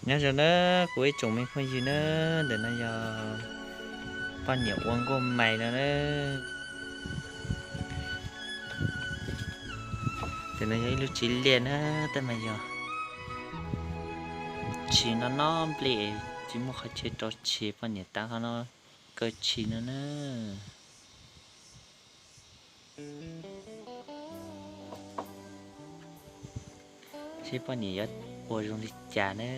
Nyob zoo na kuv ib tsoom me phooj ywg na, ntawm no yog poj niam ua nkauj mais no na. Ntawm no yog ib lub txiv liaj na, tab mas yog tshis no no nplej, tsis muaj qhov chaw rau tshis, poj niam tav qhov no kaw tshis no na. Seb poj niam yuav ua zoo li cas na.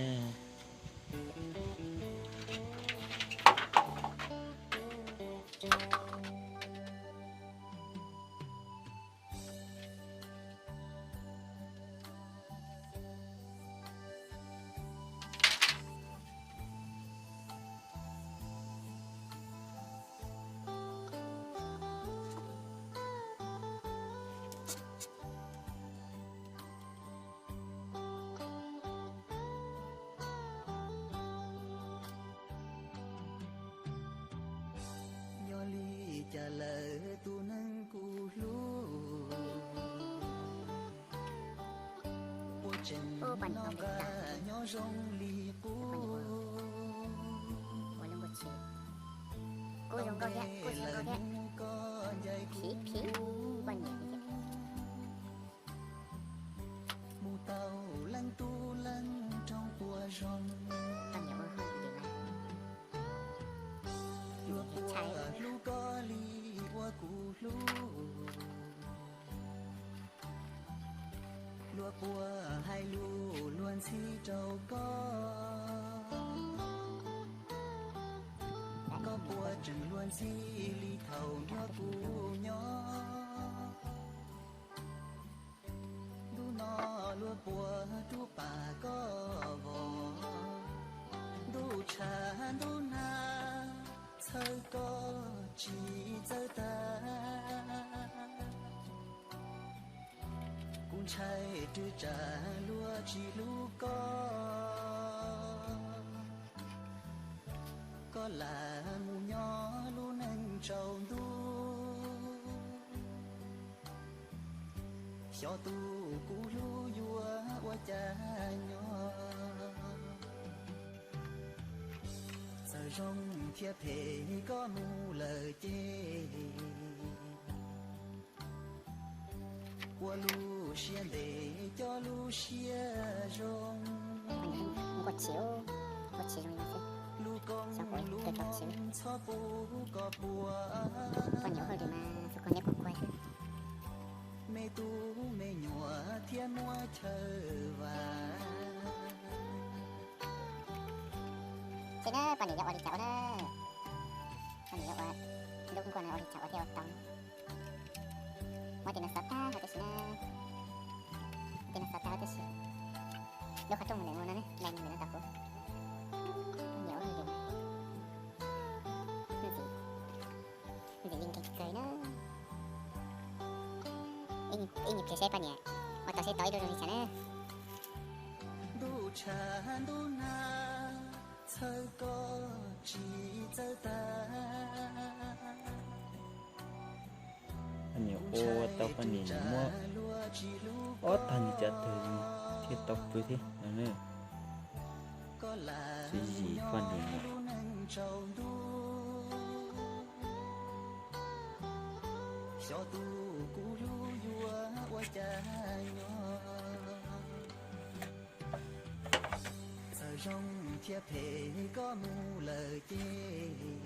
Yog li cas lawm tus neeg kuv hlub, puas tseem nyob zoo li qub? Mus tau leej tub leej roog puas zoo, luag puas hlub koj li uas kuv hlub, luag puas hais lus luag ntxhi rau koj, koj puas tseem luag ntxhi li thaum nrog kuv nyob. Ntuj no luag puas rub pam koj vos, ntuj tshav ntuj nag txhawj koj tsis txawj tag. Kuv ntshai rwg tsam luag tsis hlub koj, koj lam mus nyob lub neej tsaus ntuj. Xyov tus kuv hlub yuav ua cas nyob, txawm zoo thiab phem koj mus lawm ces ua lub siab ntev coj lub siab zoo. Lub koob lub moo txhob pub koj puas, me tub me nyuam thiab muab chaw vas. Ces na poj niam yuav ua li cas ua na, poj niam yuav ua lub koob lub moo no ua li cas ua thiaj ua tau. Muab tej no xov tag huv tab sis na, tej no xov tag huv tab sis, lub qhov rooj mus lawm mus no ne, lais mus lawm no tau kuv. Poj niam ua hauj lwm ntxim, ntxim li nkeeg kawg na. Ib nyuag pliag seb poj niam ua tau seb tau ib lub zoo li cas na. Ntuj tshav ntuj nag txhawj koj tsis txawj tag. Poj niam ua tau poj niam muab ob tag nws cov twg thiaj tau pw thiab no. Tsis yim poj niam. Xyov tus kuv hlub yuav ua cas nyob, txawm zoo thiab phem koj mus lawm ces.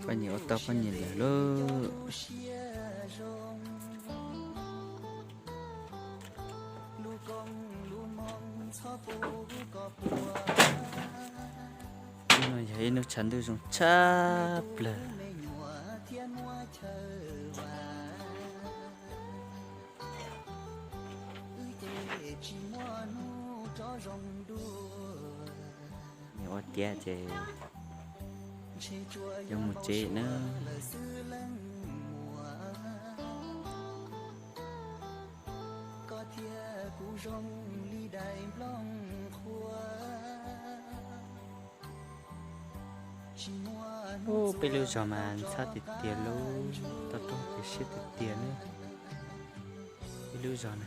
Poj niam ua tau poj niam lawm lauj. Hnub no yog ib hnub tshav ntuj zoo tshaj plaws. Niam ua tiav ces yuav mus tsev na. Ub, peb lub zos mas ntxhab tiag tiag lauj, tau rau kev siab tiag tiag ne. Peb lub zos na.